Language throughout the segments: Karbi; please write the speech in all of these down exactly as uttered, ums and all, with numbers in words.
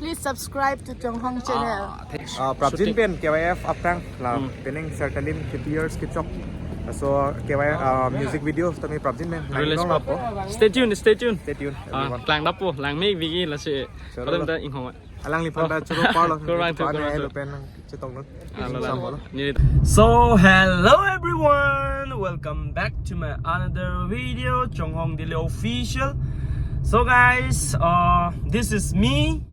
Please subscribe to Chonghong channel. Ah, thanks. Ah, prapjin pen K Y F aphrang la Hmm. penang Sertalim thirty years kechok. So K Y F, ah, music video tame prapjin pen Release nanglo pap. Po. Stay tuned, stay tuned. Stay tuned, Ah, everyone. Klang dapo, lang me bigi lasi. Chalo. Padam ta inghong. Alangliphan ta Oh. choro parlo. Kurang tu, Pan kurang hai tu. Lo pen nang chetong lo. Ah, lo, lo. Sambo lo. Ni. So, hello everyone. Welcome back to my another video, Chonghong Daily Official. So guys, uh, this is me.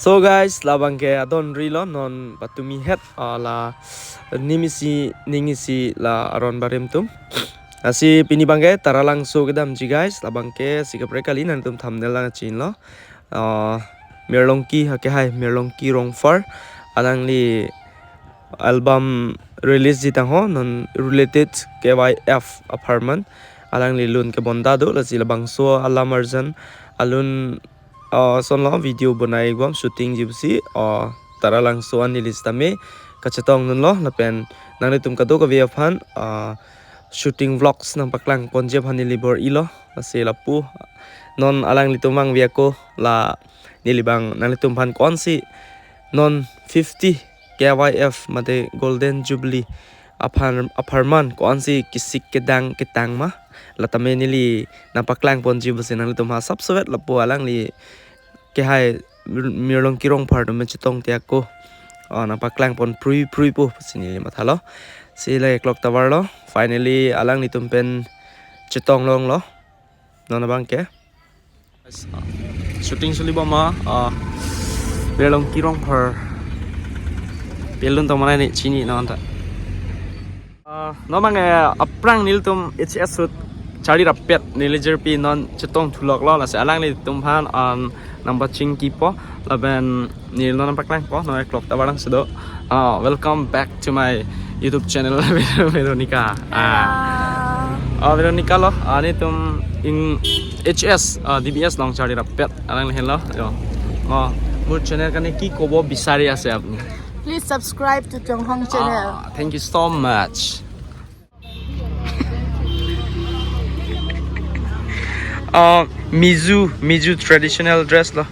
So guys, labang ke adon rilo non patumi het, ah, la nim isi ning isi la aron barim tum. Lasi pini abang ke Taralangso kedamji guys, labang ke si kaprek kali nangtum thumbnail lang chinilo. Ah, Mirlongki ha ke hai Mirlongki Rongphar alangli album release ji tangho non related K Y F apharman alangli lun kebonta do lasi labangso alam arjan alun, ah, sonlo video bonai bom shooting ji pusi, ah, Taralangso anili sitame kachetong dunlo lapen nanglitum kadokave aphan, ah, shooting vlogs nangpaklang ponji aphan neli bor-ilo lasi lapu non alanglitum vangve ako la neli abang nanglitum aphan konsi non fifty K Y F mate Golden Jubilee aphan apharman konsi kesik kedang ketang ma la tame neli nangpaklang ponji pusi nanglitum ha sapsovet lapu alangli ke hai Mir-, Mirlongki Rongphar atum chetong te ako, ah, nangpaklang pon prui prui po pusi neli mathalo. Si la clock tower lo. Finally alanglitum pen chetong longlo. Non abang ke. Shooting suli bom ma, ah, Mirlongki Rongphar. Pelun tong mana ni chini non ta. Ah, non abang, eh, aphrang nelitum H S shoot charli rappet neli jirpi non chetong thulok lo lasi alanglitum aphan, ah, nangpachingki po lapen neli non nangpaklang po non clock tower lang sudo. Ah, welcome back to my YouTube channel, Veronica. Ah. Hello. Ah, Veronica lo, ah, nelitum in H S, ah, D B S along charli rappet alangli henlo. Yo. Oh, মোৰ channel কাৰণে কি ক'ব বিচাৰি আছে আপুনি? Please subscribe to Chonghong channel. Ah, thank you so much. Ah, Mizo, Mizo traditional dress lo.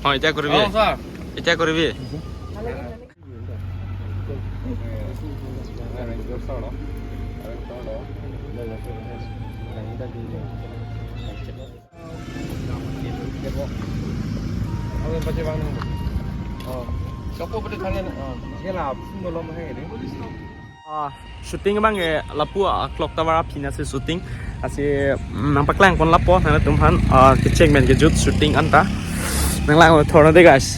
Oh, এতিয়া কৰিবি? Oh, sir. এতিয়া কৰিবি? Ah, shooting abang ke lapu, ah, clock tower aphi nasi shooting. Lasi, mm, nangpaklang pon lapu nangtum aphan, ah, kecheng pen kejut shooting anta. Nanglang thor nang de guys.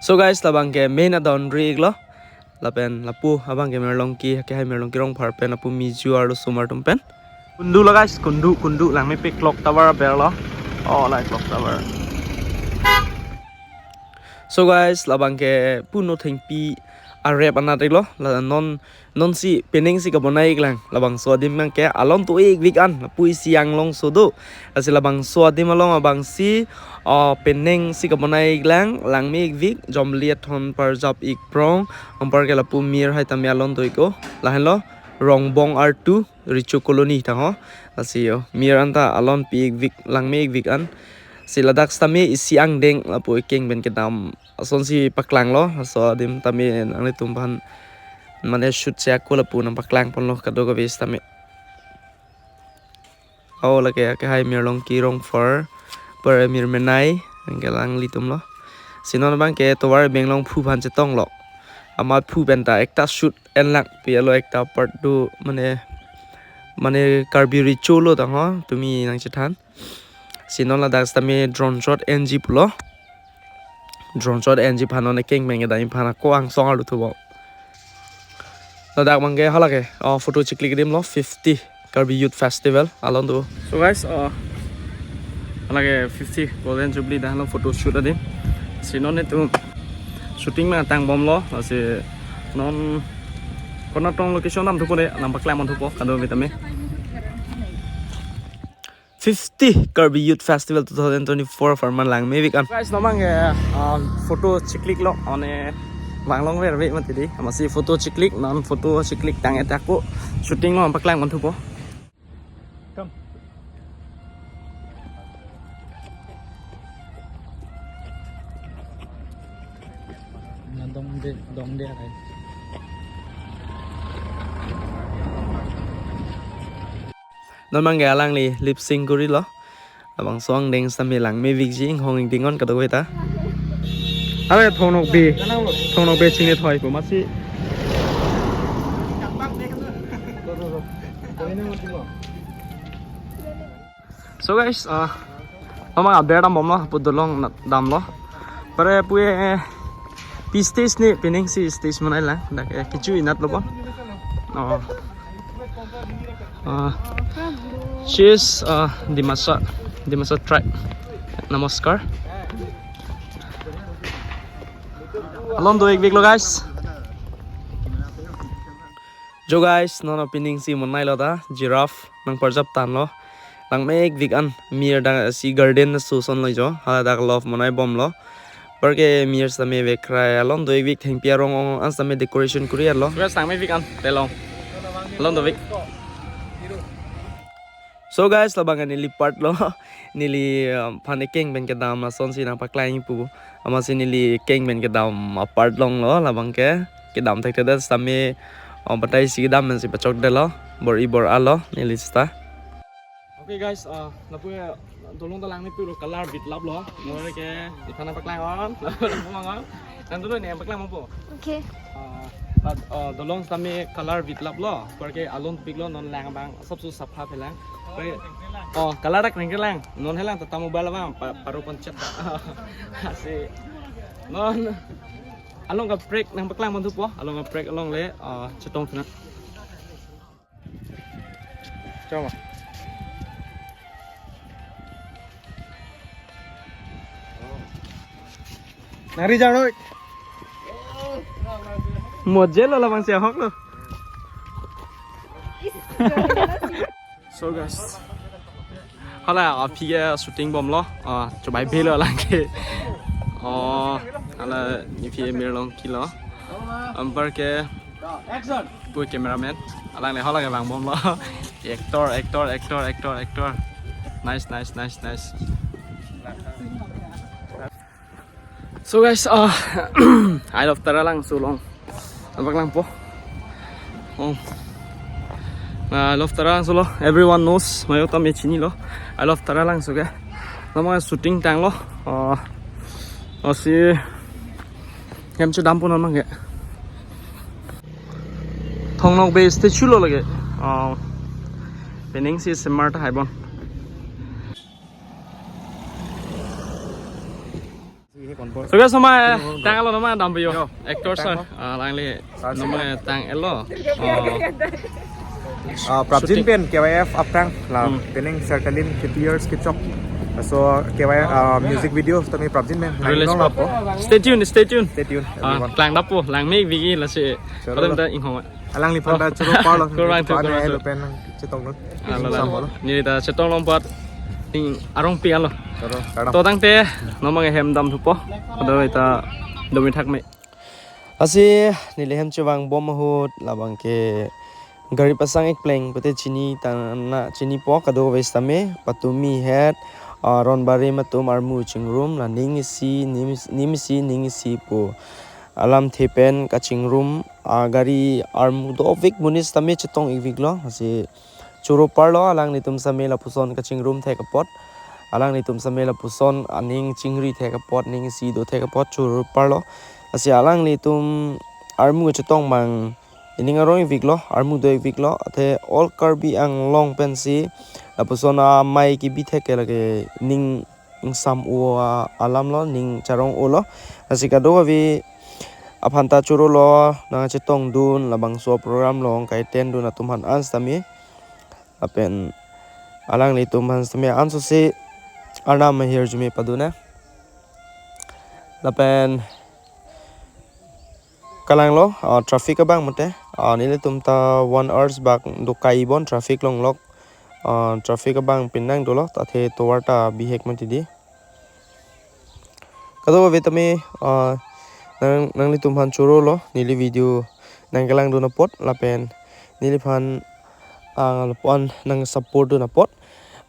So guys, labang ke main adon ri iklo. Lapen lapu abang ke Mirlongki, ke hai Mirlongki Rongphar pen lapu Mizo arloso atum pen. Kundu lo guys, kundu, kundu lang mepe clock tower aber lo. Oh, la clock tower. So guys, labang ke puno thengpi arep anat iklo. La non, non si penang si kabonai iklang. Labangso adim abang ke alon to-ik vik an, lapu isi anglongso do. Lasi labangso adim along abang si, ah, penang si kabonai iklang, lang me-ik vik, jomli athon parjap ik prong, anpar ke lapu mir hai tame alon to-ik o, lahenlo, Rongbong artu, Richo Colony tangho, lasi yo, mir anta alon pi-ik vik, lang me-ik vik an, si ladak sitame isi angdeng, lapu ikeng pen kedam, asonsi paklang lo, laso adim tame nanglitum aphan, mane shoot si ako lapu nangpaklang ponlo kadokave sitame. Oh, lake, ke hai Mirlongki Rongphar, per mir menai, anke alanglitum lo. Si non abang ke tovar benglong phu aphan chetong lo. Amat phu pen ta ekta shoot en lang pi alo ekta part do mane, mane Karbi Richo lo tangho, tumi nangchethan. Si non ladak sitame drone shot enji pulo. Drone shot enji aphan non ekeng pen kedam aphan ako angsong arlo thubo. Ladak abang ke hala ke, oh, photo chiklik adim lo fifty Karbi Youth Festival alon do. So guys, oh, hala ke fifty Golden Jubilee dak lo photo shoot adim. Si non netum shooting ma tang bom lo, si non konat tong location nam thupo de, nangpaklang pon thupo, kadokave tame. fifty Karbi Youth Festival two thousand twenty-four apharman langmevek an. Guys, non abang ke, ah, photo chiklik lo, one vanglong verve mati dei. Amatsi photo chiklik, non photo chiklik tang-et ako shooting lo paklang manthupo. Come. Na dongde, dongde akai. Non abang ke alangli lip sync kuri lo. Labangso angdeng sitame langmevekji, inghong ingdeng-on kadokave ta. Are Thongnokbe. Thongnokbe chinine thoi pu amatsi. So guys, ah, non abang aber dambomlo, pu dolong na-, damlo. Pare pu, eh, pi stage ne, pining si stage manai lang. Dak, eh, kecho inat lo bon. Oh. Ah, cheers, ah, Dimasa, Dimasa tribe. Namaskar. Alon do-ikvek lo, guys. Jo guys, non pining si manai lo ta, giraffe nangparjap tanglo. Langmevek an, mir dak si garden suson lo jo, hala dak love manai bomlo. Parke mir sitame vekrai alon do-ikvek, thengpi arong-ong an sitame decoration kuri-et lo. Guys, langmevek an telong. Alon do-ik. So guys, labang neli part lo. Neli, um, aphan ekeng pen kedam asonsi nangpaklang pu. Amatsi neli ekeng pen kedam apart longlo labang ke. Kedam thekthedet sitame, um, batai isi kedam pensi pachokdetlo. Bor-i bor-a lo neli sita. Okay guys, uh, lapu dolong ta langmepo lo, color bitlap lo. Nor ke iphan nangpaklang-on. Lapu mang-on. Nang dulu ne paklang mangpo. Okay. Ah, but, ah, dolong sitame color bitlap lo. Parke alon pik lo, non lang abang sabsu sapha phelang. Parke, oh, color dak nangkelang. Non helang tata mobile abang pa-, paru koncet. Asi. Non along kaprek nangpaklang manthupo. Along kaprek along le, ah, chetong thunang. Choma. Nari jaroi. Mojelo labangsi ahok lo. So guys, hala aphi ke shooting bomlo. Ah, chobai belo lang ke. Oh, hala aphi mir long kilo. Anparke pu cameraman. Alangli hala ke vangbomlo. Actor, actor, actor, actor, actor. Nice, nice, nice, nice. So guys, uh, I love Taralangso along. Nangpaklangpo. Oh. Uh, I love Taralangso lo. Everyone knows. Mayo tame chinilo. I love Taralangso ke. Nangma shooting tanglo. Uh, asi hem chedampo nangma ke. Thongnokbe statue lo lake. Oh. Pining si semar tahai bon. So guys, nangma tanglo, nangma dampo yo. Yo, actor sir. Tanglo. Ah, alangli. Sir, nangma tanglo. Oh. Ah, prapjin pen K Y F aphrang la. Hmm. Pining Sertalin fifty years kechok. So K Y F, ah, music video tame prapjin pen. Release nang long lapo. Stay tuned, stay tuned. Stay tuned, ah, everyone. Klangdappo, langmevek lasi. Choro. Kodam lo. Ta inghong. Alangliphan ta choro parlo. Kurvangthu, kurvangthu. Pen chetonglo. Ah, lo, lo. Samlo. Neli ta chetong long pat. Ning arong pi alo. Choro, kardom. To tangte, nangma hem damthupo. Kadokave ta domi thakme. Asi, neli hem chevangbom ahut, labang ke gari pasang-ik pleng pute chini tang na chinipo kadokave sitame, patumi het, ah, ronbari matum armu chingrum, la ning isi, nim-, nim isi, ning isi pu alamthe pen kachingrum, ah, gari armu dovek monit sitame chetong-ikvek lo, asi choro parlo, alanglitum sitame lapuson kachingrum thek apot, alanglitum sitame lapuson aning chingri thek apot, ning isi do thek apot choro parlo, asi alanglitum armu chetong abang ining arong-ikvek lo, armu do-ikvek lo, athe all Karbi Anglong pensi lapuson amei kebi thek ke lake ning ingsam-o a-, alam lo, ning charong-o lo. Asi kadokave aphan ta choro lo, nangchetongdun, labangso program along kaitendun atum aphan an sitame. Lapen alanglitum aphan sitame ansose Arnam ahirjume padun nang. Lapen kalanglo, ah, traffic abang mate. Ah, nelitum ta one hours bak dokai bon traffic longlok. ah, traffic abang pinang dolo, athe tovar ta bihek mati di. Kadokave tame, ah, nang, nanglitum aphan choro lo, neli video nangkelangdun apot, lapen neliphan, ah, lapuan nang support dun apot,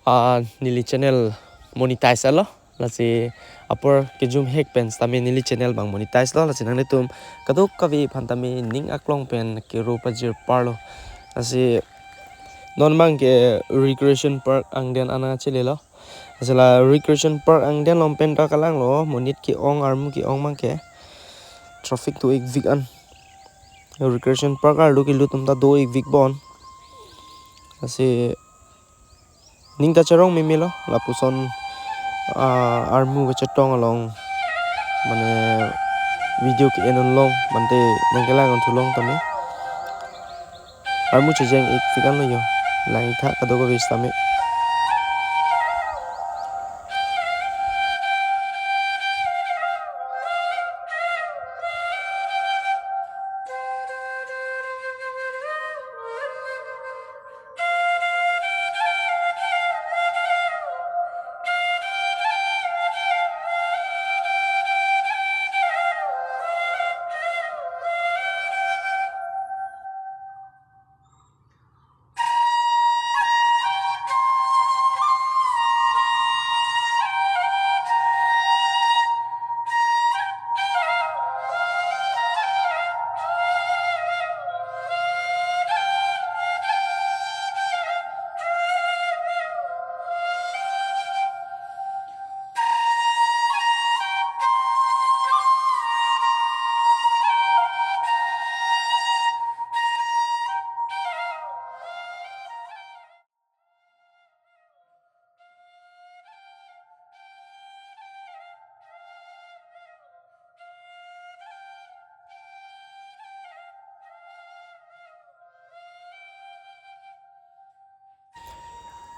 ah, neli channel monetize lo, lasi apor kejum hek pen tame neli channel abang monetize lo, lasi nanglitum kadokave aphan tame ning aklong pen kero pajir parlo, lasi non abang ke Recreation Park angdeng an nangchelelo. Lasi la Recreation Park angdeng along pen ta kalanglo, monit ke-ong, armu ke-ong abang ke. Traffic do-ikvik an. Recreation Park arlo kelut atum ta do-ikvik bon. Lasi ning ta charong memelo, lapuson, ah, armu kachetong along, mane video ke-en unlong, mante nangkelang un thulong tame. Armu chejeng-ikvik an lo yo. Lang-ik tha kadokave tame.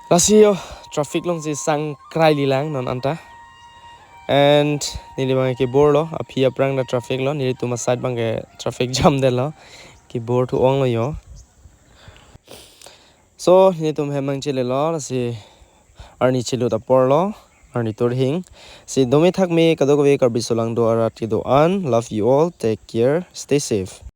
Lasi yo, traffic alongsi sang krai lilang non anta. And neli abang kebor lo, aphi aphrang ta traffic lo, nelitum aside abang ke traffic jam detlo, kebor thu-ong lo yo. So, nelitum hem nangchelelo, lasi arni chelut apor lo, arni turhing. Si dome thakme kadokave Karbi Solangdo arat kedo-an. Love you all, take care, stay safe.